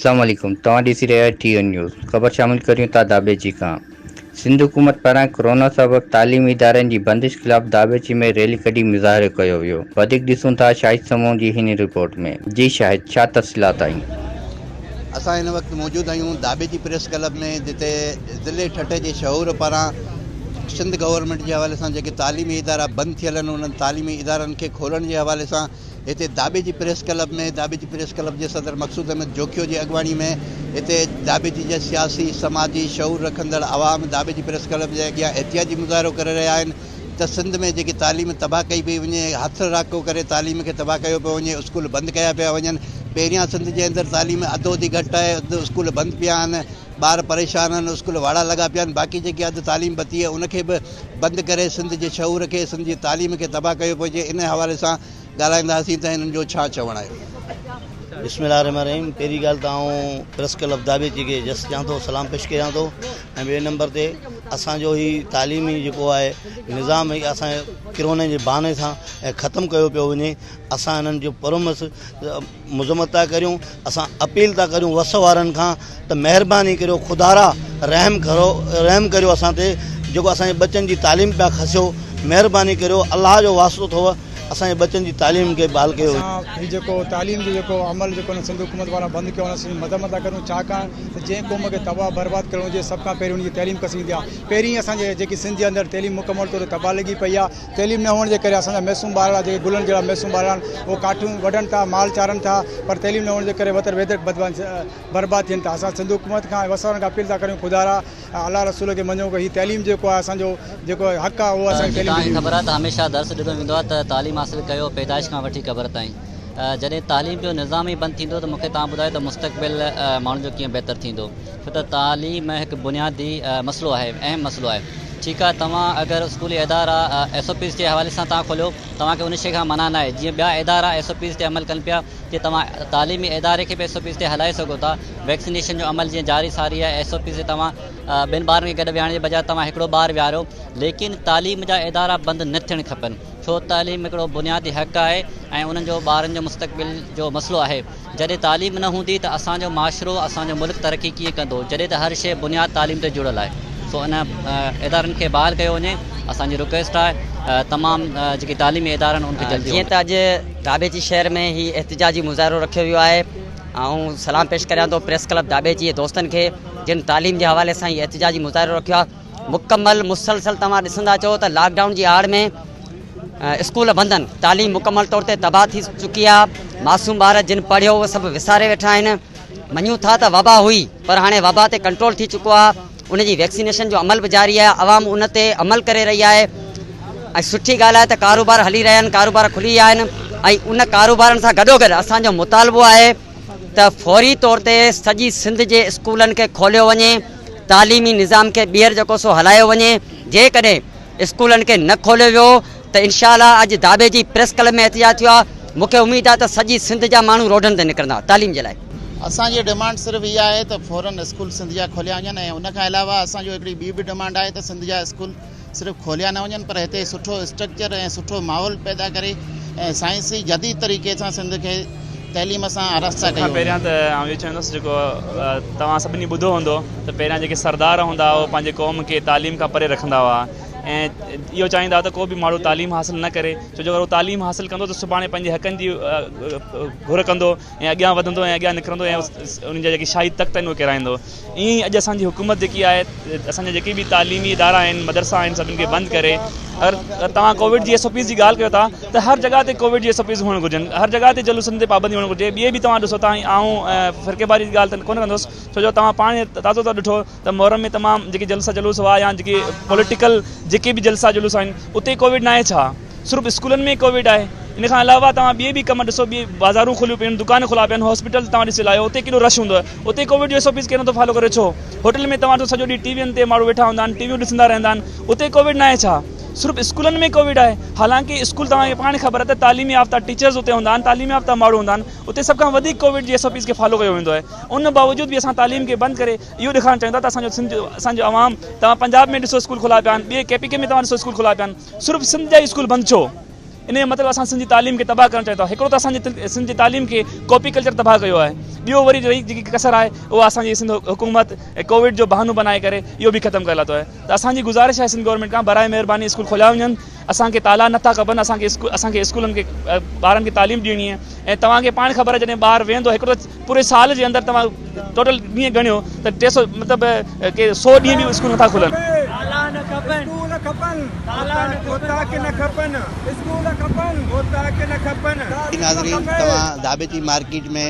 اسلام عليڪم توهان ڏسي رهيا آهيو ٽي اين نيوز خبر شامل ڪريون ٿا داٻيجي کان سنڌ حڪومت پاران ڪرونا سبب تعليمي ادارن جي بندش خلاف داٻيجي ۾ ريلي ڪڍي مظاهرو ڪيو ويو وڌيڪ ڏسون ٿا شاهد سمون جي هن رپورٽ ۾ جي شاهد ڇا تفصيلات آهن. اسان هن وقت موجود آهيون داٻيجي پريس ڪلب ۾ جتي ضلعي ٺٽي جي شعور پاران سنڌ گورنمينٽ جي حوالي سان جيڪي تعليمي ادارا بند ٿيل آهن انهن تعليمي ادارن کي کولڻ جي حوالي سان هتي Dabheji press club ۾ Dabheji press club جي صدر مقصود احمد جوکيو جي اڳواڻي ۾ هتي داٻيجي جا سياسي سماجي شعور رکندڙ عوام داٻيجي پريس ڪلب جي اڳيان احتجاجي مظاهرو ڪري رهيا آهن ته سنڌ ۾ جيڪي تعليم تباهه ڪئي پئي وڃي هٿ راڪو ڪري تعليم کي تباهه ڪيو پيو وڃي اسڪول بند ڪيا پيا وڃن پهريان سنڌ جي اندر تعليم اڌو اڌي گهٽ آهي اڌ اسڪول بند پيا آهن ٻار پريشان آهن اسڪول واڙا لڳا پيا آهن باقي جيڪي اڌ تعليم بتي آهي ان کي به بند ڪري سنڌ جي شعور کي سنڌ جي تعليم کي تباهه ڪيو پيو وڃي ان حوالي سان ڳالهائينداسين ته هنن جو ڇا چوڻ آهي. بسم الله الرحمن الرحيم پهرين ڳالهه ته آئون پريس ڪلب داٻيچي کي جس ڏيان ٿو سلام پيش ڪريان ٿو ۽ ٻئي نمبر تي اسان جو هي تعليمي جيڪو آهي نظام هي اسان ڪرونا جي بهاني سان ختم ڪيو پيو وڃي اسان هنن جو پرمس مذمت ٿا ڪريون اسان اپيل ٿا ڪريون وس وارن کان ته مهرباني ڪريو خدارا رحم ڪرو رحم ڪريو اسان تي جيڪو اسان جي ٻچن جي تعليم پيا کسيو مهرباني ڪريو الله جو واسطو اٿو اسان جي ٻچن جي تعليم کي بحال ڪيو. اسان هي جيڪو تعليم جو جيڪو عمل جيڪو سنڌ حڪومت وارا بند ڪيو ان جي مذمت ٿا ڪريون ڇاڪاڻ ته جنهن قوم کي تباهه برباد ڪرڻو هجي سڀ کان پهرين ان جي تعليم کسي ويندي آهي پهرين اسان جي جيڪي سنڌ جي اندر تعليم مڪمل طور تي تباهه لڳي پئي آهي تعليم نه هئڻ جي ڪري اسان جا معصوم ٻارڙا جيڪي گلن جهڙا معصوم ٻارڙا آهن اهي ڪاٺيون وڍن ٿا مال چارن ٿا پر تعليم نه هئڻ جي ڪري وتر ويتر برباد ٿين ٿا اسان سنڌ حڪومت کان ۽ وس وارن کان اپيل ٿا ڪريون خدارا الله رسول کي مڃو هي تعليم جيڪو آهي اسان جو جيڪو حق آهي اهو اسان کي تعليم توهان کي ڏني خبر وڃي. آهي ته هميشه درس ڏنو ويندو آهي ته تعليم حاصل ڪيو پيدائش کان وٺي قبر تائين جڏهن تعليم جو نظام ئي بند ٿيندو ته مون کي توهان ٻڌايو ته مستقبل ماڻهن جو ڪيئن بهتر ٿيندو ڇو ته تعليم هڪ بنيادي مسئلو آهي اهم مسئلو آهي ٺيڪ آهي توهان اگر اسڪولي ادارا ايس او پيز جي حوالي سان توهان کوليو توهان کي ان شي کان منع ناهي جيئن ٻيا ادارا ايس او پيز تي عمل ڪن پيا تيئن توهان تعليمي اداري کي به ايس او پيز تي هلائي سگهو ٿا ويڪسينيشن جو عمل جيئن جاري ساري آهي ايس او پيز تي توهان ٻن ٻارن کي گڏ ويهارڻ جي بجاء توهان هڪڙو ٻار ويهاريو ليڪن تعليم جا ادارا بند نه ٿيڻ کپن ڇو تعليم هڪڙو بنيادي حق آهي ۽ انهن جو ٻارن جو مستقبل جو مسئلو آهي جڏهن تعليم نه هوندي ته اسان جو معاشرو اسان جو ملڪ ترقي ڪيئن ڪندو جڏهن ته هر شيء بنياد تعليم تي جڙيل آهي سو ان ادارن کي بحال ڪيو وڃي اسان جي رڪويسٽ آهي تمام جيڪي تعليمي ادارا آهن ان کي جلدي جيئن ته اڄ داٻيچي شهر ۾ هي احتجاجي مظاهرو رکيو ويو آهي آئون سلام پيش ڪريان ٿو پريس ڪلب داٻيچي جي دوستن کي جن تعليم جي حوالي سان هي احتجاجي مظاهرو رکيو آهي مڪمل مسلسل توهان ڏسندا اچو ته لاڪ ڊائون جي آڙ ۾ اسڪول بند آهن تعليم مڪمل طور تي تباهه ٿي چڪي آهي معصوم ٻار جن پڙهيو اهي سڀ وساري ويٺا آهن مڃون ٿا ته وبا هئي پر هاڻي وبا تي ڪنٽرول ٿي چڪو آهي ان جي ويڪسينيشن جو عمل به جاري آهي عوام ان تي عمل ڪري رهي آهي ۽ سٺي ڳالهه آهي ته ڪاروبار هلي رهيا آهن ڪاروبار کلي ويا آهن ۽ ان ڪاروبارن سان گڏو گڏ اسان جو مطالبو آهي ته فوري طور تي سڄي سنڌ جي اسڪولن کي کوليو وڃي، تعليمي نظام کي ٻيهر جيڪو سو هلايو وڃي، جيڪڏهن اسڪولن کي نه کوليو ويو ته انشاء الله اڄ داٻي جي پريس ڪلب ۾ احتجاج ٿيو آهي، مون کي اميد آهي ته سڄي سنڌ جا ماڻهو روڊن تي نڪرندا تعليم جي لاء. اسان جي ڊمانڊ صرف اها آهي ته فورن اسڪول سنڌ جا کوليا وڃن ۽ ان کان علاوه اسان جو هڪڙي ٻي به ڊمانڊ آهي ته سنڌ جا اسڪول صرف کوليا نه وڃن پر هتي سٺو اسٽرڪچر ۽ سٺو ماحول پيدا ڪري ۽ سائنسي جديد طريقي سان سنڌ کي تعليم سان آراسته سڀ کان ڪيو وڃي. پهريان ته آئون اهو چوندس جيڪو توهان سڀني ٻڌو هوندو ته پهريان جيڪي سردار هوندا هئا اهي پنهنجي قوم کي تعليم کان پري رکندا هئا ۽ اهو چاهيندا هئا ته ڪو به ماڻهو تعليم حاصل نه ڪري ڇو جو اگر هو تعليم حاصل ڪندو ته سڀاڻي پنهنجي حقن جي گهر ڪندو ۽ اڳيان وڌندو ۽ اڳيان نڪرندو ۽ ان جا جيڪي شاهي تخت آهن اهي ڪيرائيندو. ائين ئي اڄ اسان جي حڪومت جيڪي آهي اسان جا جيڪي به تعليمي ادارا آهن مدرسا آهن سڀني کي بند ڪري اگر توهان ڪووڊ جي ايس او پيز جي ڳالهه ڪيو ٿا ته هر جڳهه تي ڪووڊ جي ايس او پيز هئڻ گهرجن هر جڳهه تي جلوسن تي پابندي هئڻ گهرجي ٻئي به توهان ڏسو ٿا آئون فرقيواري جي ڳالهه ته ڪونه ڪندس ڇو جو توهان پاڻ تازو ته ڏٺو ته محرم ۾ تمام جيڪي جلسا جلوس هئا يا جيڪي پوليٽيڪل جيڪي به جلسا جلوس آهن اتي ڪووڊ ناهي ڇا صرف اسڪولن ۾ ڪووڊ آهي ان کان علاوه توهان ٻئي به ڪم ڏسو ٻي بازارون کليون پيون آهن دڪان کلا پيا آهن هاسپيٽل توهان ڏسي لاهيو اتي ڪيڏو رش هوندو آهي اتي ڪووڊ جو ايس او پيز ڪير نٿو فالو ڪري ڇو هوٽل ۾ توهان ڏسو سڄو ڏينهن ٽي وين تي ماڻهو ويٺا هوندا آهن ٽي ويون ڏسندا رهندا آهن اتي ڪووڊ ناهي ڇا صرف اسڪولن ۾ ڪووڊ آهي حالانڪه اسڪول توهان کي پاڻ خبر آهي ته تعليم يافته ٽيچرز اتي هوندا آهن تعليم يافته ماڻهو هوندا آهن اتي سڀ کان وڌيڪ ڪووڊ جي ايس او پيز کي فالو ڪيو ويندو آهي ان باوجود به اسان تعليم کي بند ڪري اهو ڏيکارڻ چاهيون ٿا ته اسان جو سنڌ جو اسان جو عوام توهان پنجاب ۾ ڏسو اسڪول کلا پيا آهن ٻئي ڪي پي ڪي ۾ توهان ڏسو اسڪول کلا پيا آهن صرف سنڌ جا ئي اسڪول بند ڇو؟ ان جو مطلب اسان سنڌ جي تعليم کي تباهه ڪرڻ چاهيون ٿا. هڪڙو ته اسان جي سنڌ جي تعليم کي ڪاپي ڪلچر تباهه ڪيو آهي، ٻيو وري رهي جيڪي ڪسر آهي اها اسان جي سنڌ حڪومت ڪووڊ جو بهانو بنائي ڪري اهو به ختم ڪري لاٿو آهي. ته اسان جي گذارش آهي سنڌ گورنمينٽ کان برائي مهرباني اسڪول کوليا وڃن. اسان کي تالا نٿا کپن، اسان کي اسان کي اسڪولن کي ٻارن کي تعليم ڏيڻي آهي ۽ توهان کي پاڻ خبر آهي جڏهن ٻار ويندو هڪڙو ته پوري سال جي اندر توهان ٽوٽل ڏينهن ڳڻيو ته 300 مطلب ڪي 100 ڏينهن به اسڪول نٿا کلن. تالا نه کپن اسڪول کپن تالا نه اوطاق نه کپن اسڪول کپن اوطاق نه کپن. ناظرين توهان ڌاٻيجي مارڪيٽ ۾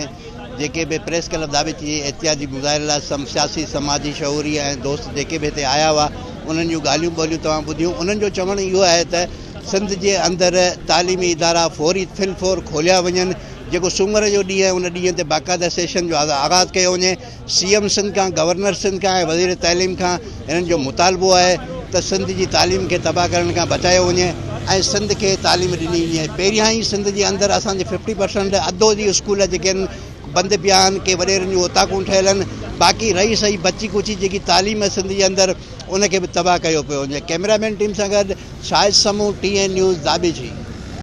جيڪي به پريس ڪلب ڌاٻيجي جي احتجاجي مظاهري لاء سياسي سماجي شعوري ۽ دوست جيڪي به هتي آيا هئا انهن جون ڳالهيون ٻولهيون توهان ٻڌيون انهن جو چوڻ اهو آهي ته سنڌ جي اندر تعليمي ادارا فوري في الفور کوليا وڃن جيڪو سومر جو ڏينهن آهي ان ڏينهن تي باقاعده سيشن جو آغاز ڪيو وڃي سي ايم سنڌ کان گورنر سنڌ کان ۽ وزير تعليم کان هنن جو مطالبو آهي ته سنڌ جي تعليم کي تباهه ڪرڻ کان بچايو وڃي ۽ سنڌ کي تعليم ڏني وڃي پهريان ئي سنڌ جي اندر اسان جي ففٽي پرسنٽ اڌو جي اسڪول جيڪي آهن بند پيا آهن ڪي وڏيرن جون اوطاقون ٺهيل آهن باقي رهي سهي بچي ڪچي جيڪي تعليم آهي سنڌ جي اندر ان کي به تباهه ڪيو پيو وڃي ڪئميرا مين ٽيم سان گڏ Shahid Samoon T N news Dhabeji.